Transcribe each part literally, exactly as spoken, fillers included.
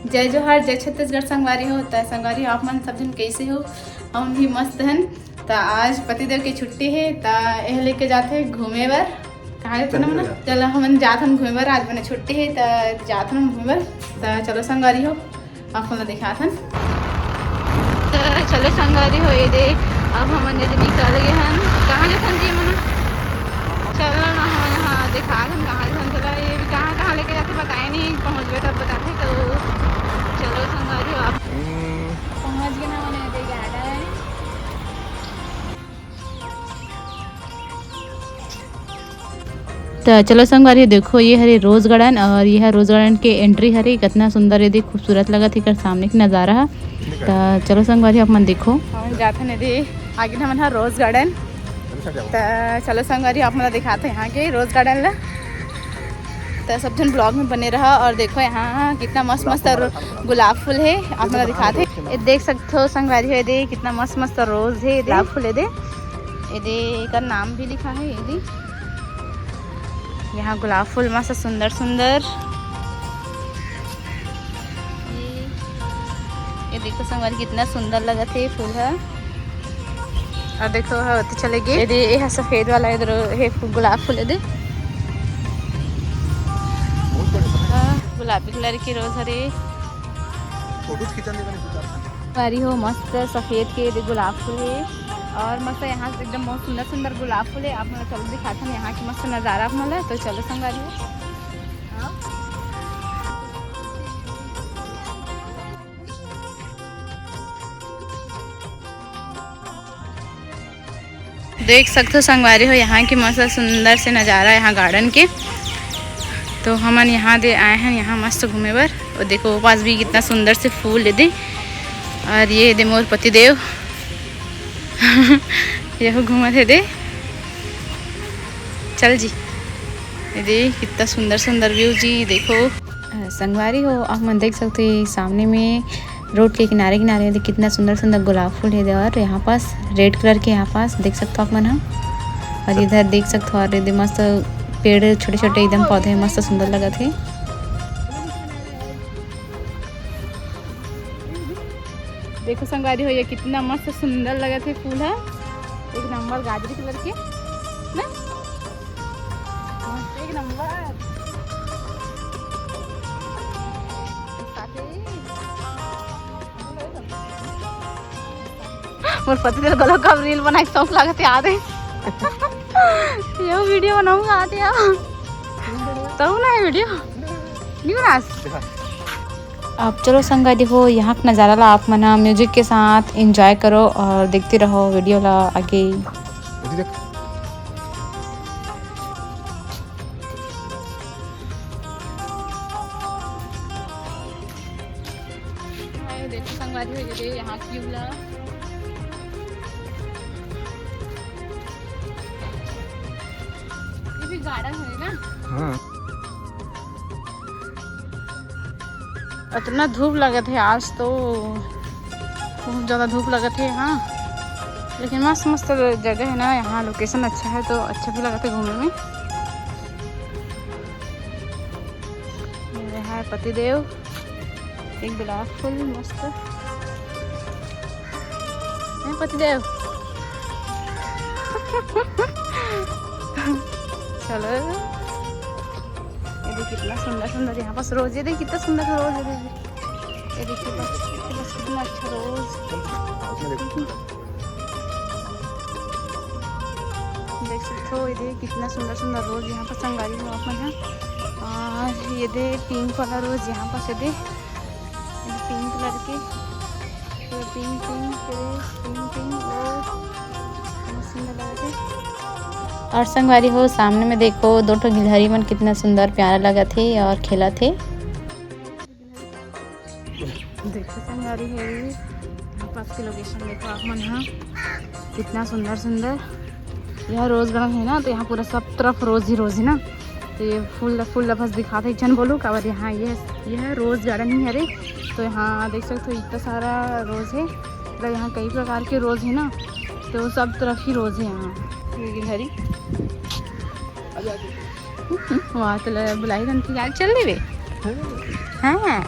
जय जोहार, जय छत्तीसगढ़ संगवारी हो। त संगवारी हो, आप मन सब झन कैसे हो? हम भी मस्त हन। त आज पतिदेव के छुट्टी हे, त एह लेके जाथे घूमे बर। कहाँ जाथे ना मना? चलो, हमन जात हन घूमे बर, आज मने छुट्टी हे, त जात हन घूमे बर। त चलो संगवारी हो, आप मन ला दिखात हन। त चलो संगवारी हो, ये दे, अब हमन ये दे निकल गए हन। कहाँ जाथन जी मना? चलो ना, हमन हाँ दिखात हन कहाँ जाथन। चलो, ये भी कहाँ कहाँ लेके जाथे बताए नहीं, पहुँचबे तब बताथे। तो चलो संगवारी हो, आप पहुँच गए ना, मने ये दे गार्डन। त चलो संगवारी, देखो ये हरे रोज गार्डन और ये हर रोज गार्डन के एंट्री हरे। कितना सुंदर ये देख, खूबसूरत लगत हे एकर सामने के नजारा ह। त चलो संगवारी, आप मन देखो। हमन जात हन दे आगे, हमन ह रोज गार्डन। त चलो संगवारी, आप मन ला दिखात हन यहाँ के रोज गार्डन ला। त सब झन ब्लॉग में बने रहा और देखो यहाँ कितना मस्त मस्त गुलाब फूल हे, आप मन ला दिखात हन। ये देख सकते हो संगवारी हो, ये दे कितना मस्त मस्त रोज हे, गुलाब फूल हे दे। ये दे एकर नाम भी लिखा हे, ये दे। यहाँ गुलाब फूल मस्त सुंदर सुंदर। ये, ये देखो संगवारी, कितना सुंदर लगत हे फूल ह। और देखो, ह ओती चले गे। ये दे, ये ह सफेद वाला, इधर हे फूल, गुलाब फूल, ये दे। हाँ, गुलाबी कलर के रोज हरे। फोटो खींचने का नहीं, दो चार खाने। बारी हो मस्त सफेद के दे गुलाब फूल हे और मस्त यहाँ से एकदम बहुत सुंदर सुंदर गुलाब फूल हे। आप मन ला चलो दिखाथन यहाँ के मस्त नजारा आप मन ला। तो चलो संगवारी हो। हाँ। देख सकथो संगवारी हो यहाँ के मस्त सुंदर से नजारा यहाँ गार्डन के। तो हमन यहाँ दे आए हन यहाँ मस्त घूमे बर। और देखो वो पास भी कितना सुंदर से फूल हे दे। और ये दे मोर पतिदेव यहू घूमत हे दे। चल जी, ये दे कितना सुंदर सुंदर व्यू जी, देखो। अ, संगवारी हो, आप मन देख सकते हो, ये सामने में रोड के किनारे किनारे दे कितना सुंदर सुंदर गुलाब फूल हे दे, और यहाँ पास रेड कलर के यहाँ पास देख सकते हो आप मन ह। और इधर देख सकते हो, और ये दे मस्त पेड़, छोटे छोटे एकदम पौधे मस्त सुंदर लगत हे। देखो संगवारी हो, ये कितना मस्त सुंदर लगत हे फूल ह, एक नंबर गाजरी कलर के ना, एक नंबर। मोर पति देव घलो कब रील बनाए के शौक लागत हे, आ दे। ये वीडियो बनाऊंगा, आ दे। तब ना है वीडियो, नहीं बनास। अब चलो संगवारी हो, यहाँ का नज़ारा ला आप मन म्यूजिक के साथ एंजॉय करो और देखते रहो वीडियो ला आगे। देखो संगवारी हो, ये यहाँ की व्यू ला। ये भी गार्डन है ना? हाँ। इतना धूप लगत हे आज तो, बहुत ज़्यादा धूप लगत हे यहाँ, लेकिन मस्त मस्त जगह है ना यहाँ, लोकेशन अच्छा है तो अच्छा भी लगत हे घूमे में। ये है पतिदेव, एक गुलाब फूल मस्त है पतिदेव। चलो, ये देखिए कितना सुंदर सुंदर यहाँ पास रोज, ये देखिए कितना सुंदर रोज है, देखिए। ये देखिए बस, बस कितना अच्छा रोज। देख सकते हो, ये देखिए कितना सुंदर सुंदर रोज यहाँ पर संगवारी हो आप मन ह। और ये दे पिंक वाला रोज यहाँ पर से दे, ये पिंक कलर के, ये पिंक, पिंक, ये पिंक, पिंक, ओ, बहुत सुंदर लगत हे। और संगवारी हो, सामने में देखो, दो ठो गिलहरी मन कितना सुंदर प्यारा लगत हे और खेलत हे। देखो संगवारी हो, यहाँ पास के लोकेशन देखो आप मन ह, कितना सुंदर सुंदर। यह रोज गार्डन है ना, तो यहाँ पूरा सब तरफ रोज ही रोज है ना। तो ये फूल, फूल ला बस दिखात हे, एक झन बोलू काबर यहाँ ये, ये है रोज गार्डन ही हरे। तो यहाँ देख सकते हो इतना सारा रोज है, मतलब यहाँ कई प्रकार के रोज है ना, तो सब तरफ ही रोज है यहाँ। ये गिलहरी वहाँ तो ल-, बुलाई रन की यार चल रही बे। हाँ।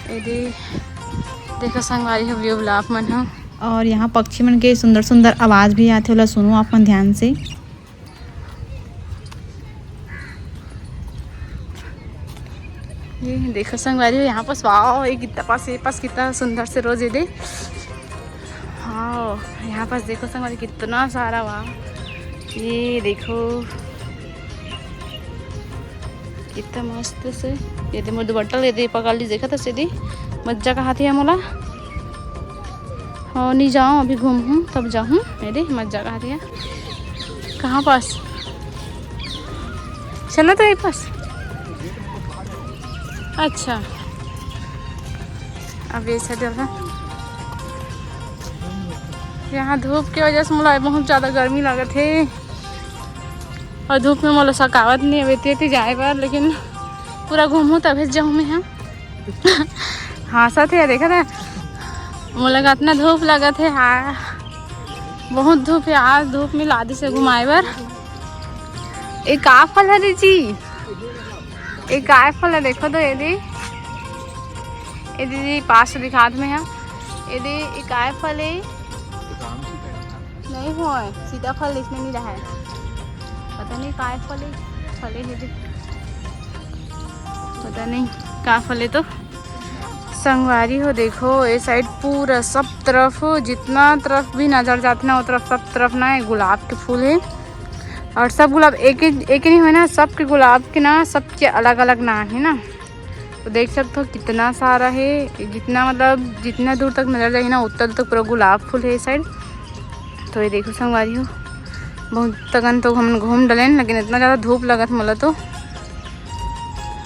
ये दे, देखो संगवारी हो, व्यू ला आप मन ह। और यहाँ पक्षी मन के सुंदर सुंदर आवाज भी आथे, ओला सुनो आप मन ध्यान से। ये देखो संगवारी हो, यहाँ पास, वाओ, ये कितना पास, ये पास कितना सुंदर से रोज ये दे। हाँ, यहाँ पास देखो संगवारी, कितना सारा, वाह। ये देखो, कितना मस्त से। ये दे मोर दुपट्टा ले दे, पकड़ ली, देखा था सीधी। मज्जा कहा थी मोला। हाँ, नहीं जाओ, अभी घूम हूँ, तब जाऊँ। ये दे, मज्जा कहा थी। कहाँ पास? चला तो ये पास। अच्छा, अब ये side चलना। यहाँ धूप के वजह से मोला बहुत ज्यादा गर्मी लागत हे, और धूप में मोला सकावत नहीं है, एती एती जाए बर, लेकिन पूरा घूमूँ तभे जाऊँ मैं। हाँ, हाँसत हे, देखत हे, मोला का इतना धूप लागत हे। हाँ, बहुत धूप है आज, धूप में लादी से घुमाए बर। ये का फल है जी? ये काय फल है? देखो तो ये दे, ये दीदी पास से दिखात में है। ये दे, ये काय फल है? नहीं हो, सीताफल इसमें नहीं रहा है। पता नहीं काय फल है, फले है जी, पता नहीं का फल है। तो संगवारी हो, देखो ये side पूरा सब तरफ, जितना तरफ भी नजर जात ना, वो तरफ, सब तरफ ना, ये गुलाब के फूल है। और सब गुलाब एक ही, एक ही नहीं होय ना, सबके गुलाब के ना, सबके अलग-अलग नाम है ना। तो देख सकते हो कितना सारा है, जितना, मतलब, जितना दूर तक नजर जाही ना, उतना दूर तक पूरा गुलाब फूल है ये side। तो ये देखो संगवारी हो, बहुत तकन तो हमन घूम डलेन, लेकिन इतना ज्यादा धूप लगत मोला तो।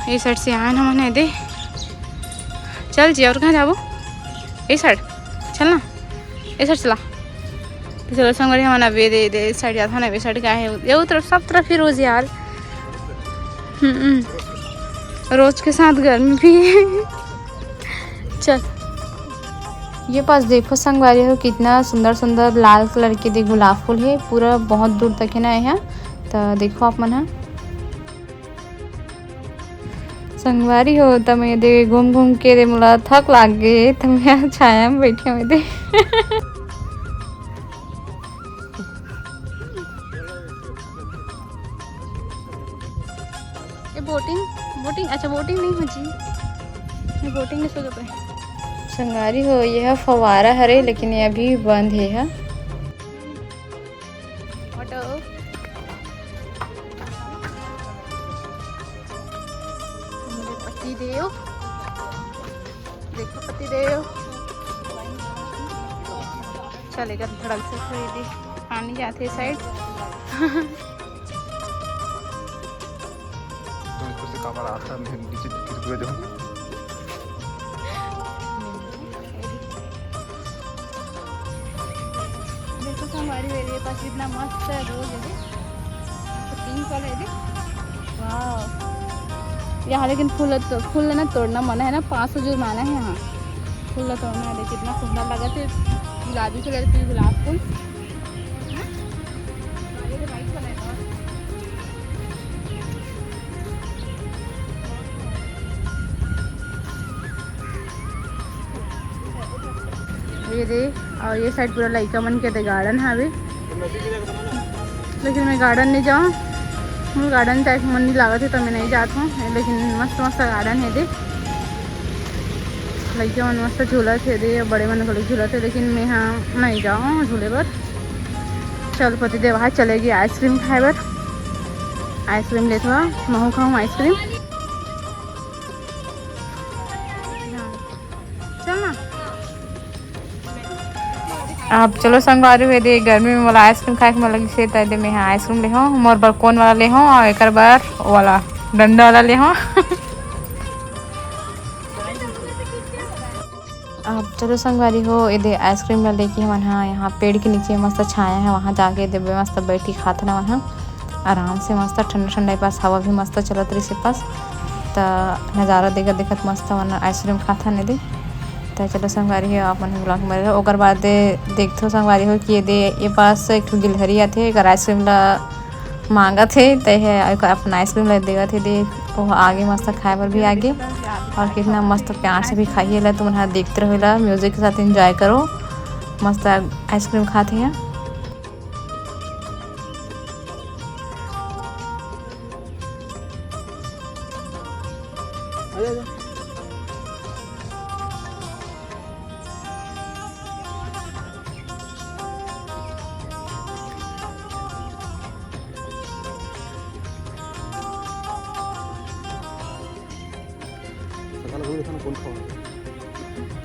ये side से आए ना, मने दे, चल जी, और कहाँ जाबो? ये side चल ना, ये side चला। तो चलो संगवारी, हमन अबे दे, दे side जात हन, अबे side का है, ये तरफ, सब तरफ ही रोज यार। हम्म, रोज के साथ गर्मी भी है। चल, ये पास देखो संगवारी हो, कितना सुंदर सुंदर लाल कलर के दे गुलाब फूल है, पूरा बहुत दूर तक है ना यहाँ। तो देखो आप मन ह संगवारी हो, त मैं दे घूम घूम के दे मोला थक लाग गे, त मैं छाया में बैठी हूँ दे। ये बोटिंग, बोटिंग, अच्छा बोटिंग नहीं हो जी, मैं बोटिंग नहीं सोच पे। संगवारी हो, ये ह फव्वारा हरे, लेकिन ये अभी बंद हे ह। ऑटो। मेरे पति देव, देखो पति देव, चलेगा धड़क से कोई भी पानी जाते side। तुम ऊपर से काबर आता है, मैं नीचे गिर गया जाऊँ। देखो संगवारी हो, ये पास इतना मस्त है रोज है, pink वाला है। वाह, यहाँ लेकिन फूल तो, फूल ना तोड़ना मना है ना, पाँच सौ जुर्माना है यहाँ, फूल ना तोड़ना है। देखो कितना सुंदर लगा थे, गुलाबी कलर के गुलाब फूल। ये दे, और ये side पूरा लइका मन के दे garden हावे, लेकिन मैं garden नहीं जाऊँ, मोर garden जाए के मन नहीं लागत है, तो मैं नहीं जात हूँ। लेकिन मस्त मस्त garden है दे, लइका मन मस्त झूलत है दे, बड़े मन घलो झूलत है, लेकिन मैं हाँ नहीं जाऊँ झूले बर। चल पति देव वहाँ चलेगी ice cream खाए बर, ice cream लेथों, महू खाऊँ ice cream। चल ना। अब चलो संगवारी हो दे, गर्मी में मोला ice cream खाए के मन लगिस हे, त दे मैं हा ice cream लेहों, मोर बर cone वाला लेहों और एकर बर वो वाला डंडा वाला लेहों। अब चलो संगवारी हो, ये दे ice cream ला लेके हमन हा यहाँ पेड़ के नीचे मस्त छाया है, वहाँ जाके देबे मस्त बैठी खात ना वहाँ आराम से मस्त ठंडा ठंडा, ए पास हवा भी मस्त चलत रहिस, ए पास त नज़ारा देखत देखत मस्त हमन ice cream खाथन एदे। त चलो संगवारी हो, आप मन vlog में रहो। ओकर बाद देखथो संगवारी हो कि एदे ए पास एक ठो गिलहरी आथे, एकर ice cream ला मांगत हे, त हे अपन ice cream ला देवत हे दे। पोहा आगे मस्त खाए बर भी आगे, और कितना मस्त प्यार से भी खाइए ला। तुमन ह देखते रहो ला, music के साथ enjoy करो। मस्त ice cream खात हे। सकाल हो गया था ना, कौन खावा?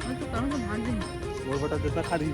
मैं तो करूँ तो भाग जाऊँ। मोर बेटा जितना खा दी।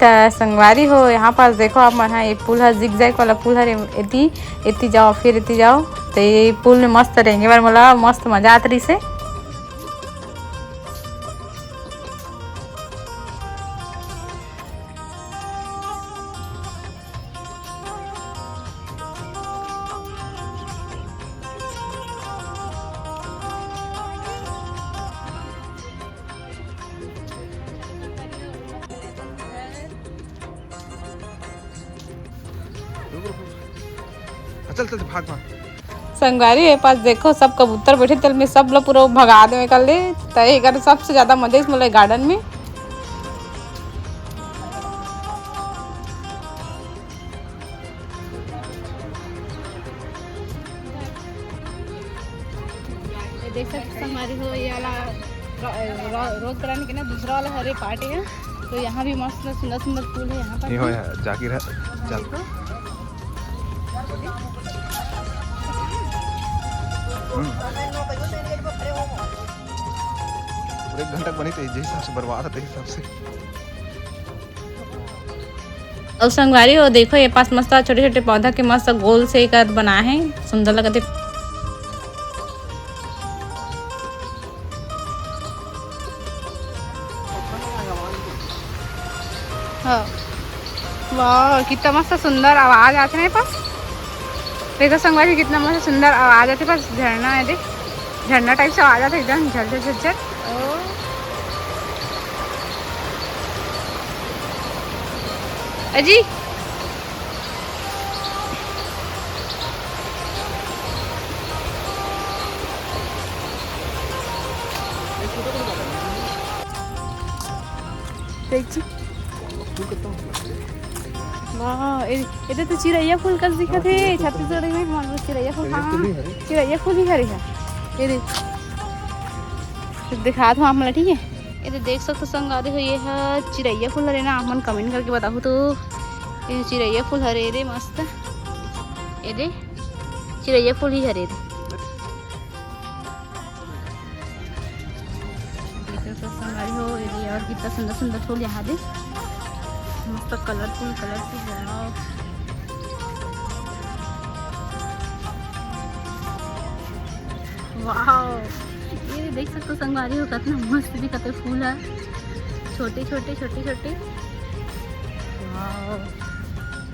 त संगवारी हो, यहाँ पास देखो आप मन ह, ये पुल ह, zigzag वाला पुल हरे। एती, एती जाओ, फिर एती जाओ। त ये पुल में मस्त रेंगे बर मोला मस्त मजा आत रहिसे। चल, चल, भाग, भाग। संगवारी, ये पास देखो, सब कबूतर बैठे, तेल में सब ला पूरा भगा देवे कर ले। त एकर सबसे ज्यादा मजा इस मोला garden में। ये देख सकते हो, संगवारी हो, ये वाला रो-, रो-, rose garden के ना दूसरा वाला हरे part है। तो यहाँ भी मस्त सुंदर सुंदर फूल है यहाँ पर ये हो भी। यार, जाकिर है, चल। देखो। हम्म। पूरे एक घंटा बनी तो जिस हिसाब से बर्बाद है, हिसाब से। अउ संगवारी हो, देखो, ये पास मस्त छोटे-छोटे पौधा के मस्त गोल से एकर बनाए हे, सुंदर लगत हे। हाँ। वाह, कितना मस्त सुंदर आवाज आथे ना ये पास। देखो संगवारी, कितना मस्त सुंदर आवाज आथे, बस झरना है, देख, झरना type से आवाज आथे एकदम झर झर झर झर। ओ। अजी। देख जी। वाह, ए, एदे तो चिरैया फूल कस दिखत हे। हाँ, चिरैया फूल। छत्तीसगढ़ी में हमन चिरैया फूल, चिरैया हाँ, फूल ही हरे। चिरैया फूल ही हरे हे। एदे, दिखात हूँ आप मन ला, ठीक है? एदे देख सकत हो संगवारी हो, ये ह चिरैया फूल हरे ना, आप मन comment करके बताहू तो। ये चिरैया फूल हरे रे मस्त, एदे चिरैया फूल ही हरे रे। देखो तो संगवारी हो, ये और कितना सुंदर सुंदर फूल यहाँ दे, मस्त colourful, colourful, wow। Wow, ये देख सकते हो संगवारी हो, कितना मस्त भी कते फूल है, छोटे छोटे, छोटे छोटे। Wow,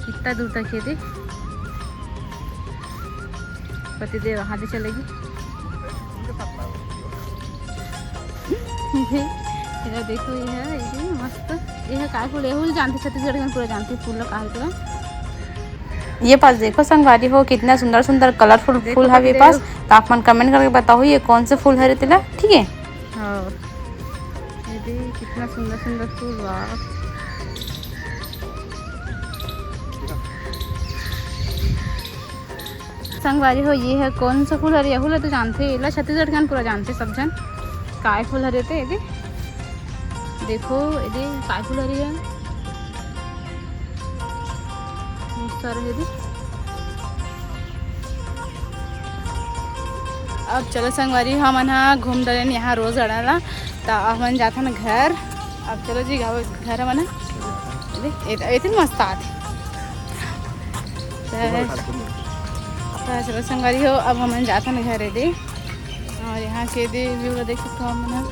कितना दूर तक है देख। पतिदेव वहाँ भी चलेगी। ये देखो, ये है, ये मस्त, ये है काय फूल, ये फूल जानते, छत्तीसगढ़ में पूरा जानते फूल ला काय फूल। ये पास देखो संगवारी हो, कितना सुंदर सुंदर colourful देखो फूल हवे पतिदेव। पास। तो आप मन comment करके बताओ ये कौन से फूल हरे तेला, ठीक है? हाँ, ये दे कितना सुंदर सुंदर फूल, वाह। संगवारी हो, ये है कौन सा फूल हरे? यहू ला तो जानथे, एला छत्तीसगढ़ के पूरा जानथे सब झन। काय फूल हरे ते एदे? देखो एदे काय फूल हरे हे? बहुत सारा हे एदे। अब चलो संगवारी, हमन ह घूम डरेन यहाँ rose garden ला, त हमन जाथन घर। अब चलो जी, गाँव घर मन। देख, एत-, एतन मस्त आथे। त, त चलो संगवारी हो, अब हमन जाथन घरे दे। और यहाँ के दे view ला देख सकथो आप मन ह।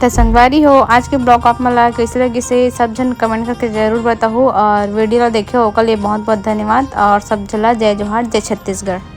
त संगवारी हो, आज के vlog आप मन ला कैसे लगिस हे, सब झन comment करके जरूर बताहू, और video ला देखे ओकर लिए बहुत बहुत धन्यवाद, और सब झन ला जय जोहार, जय छत्तीसगढ़।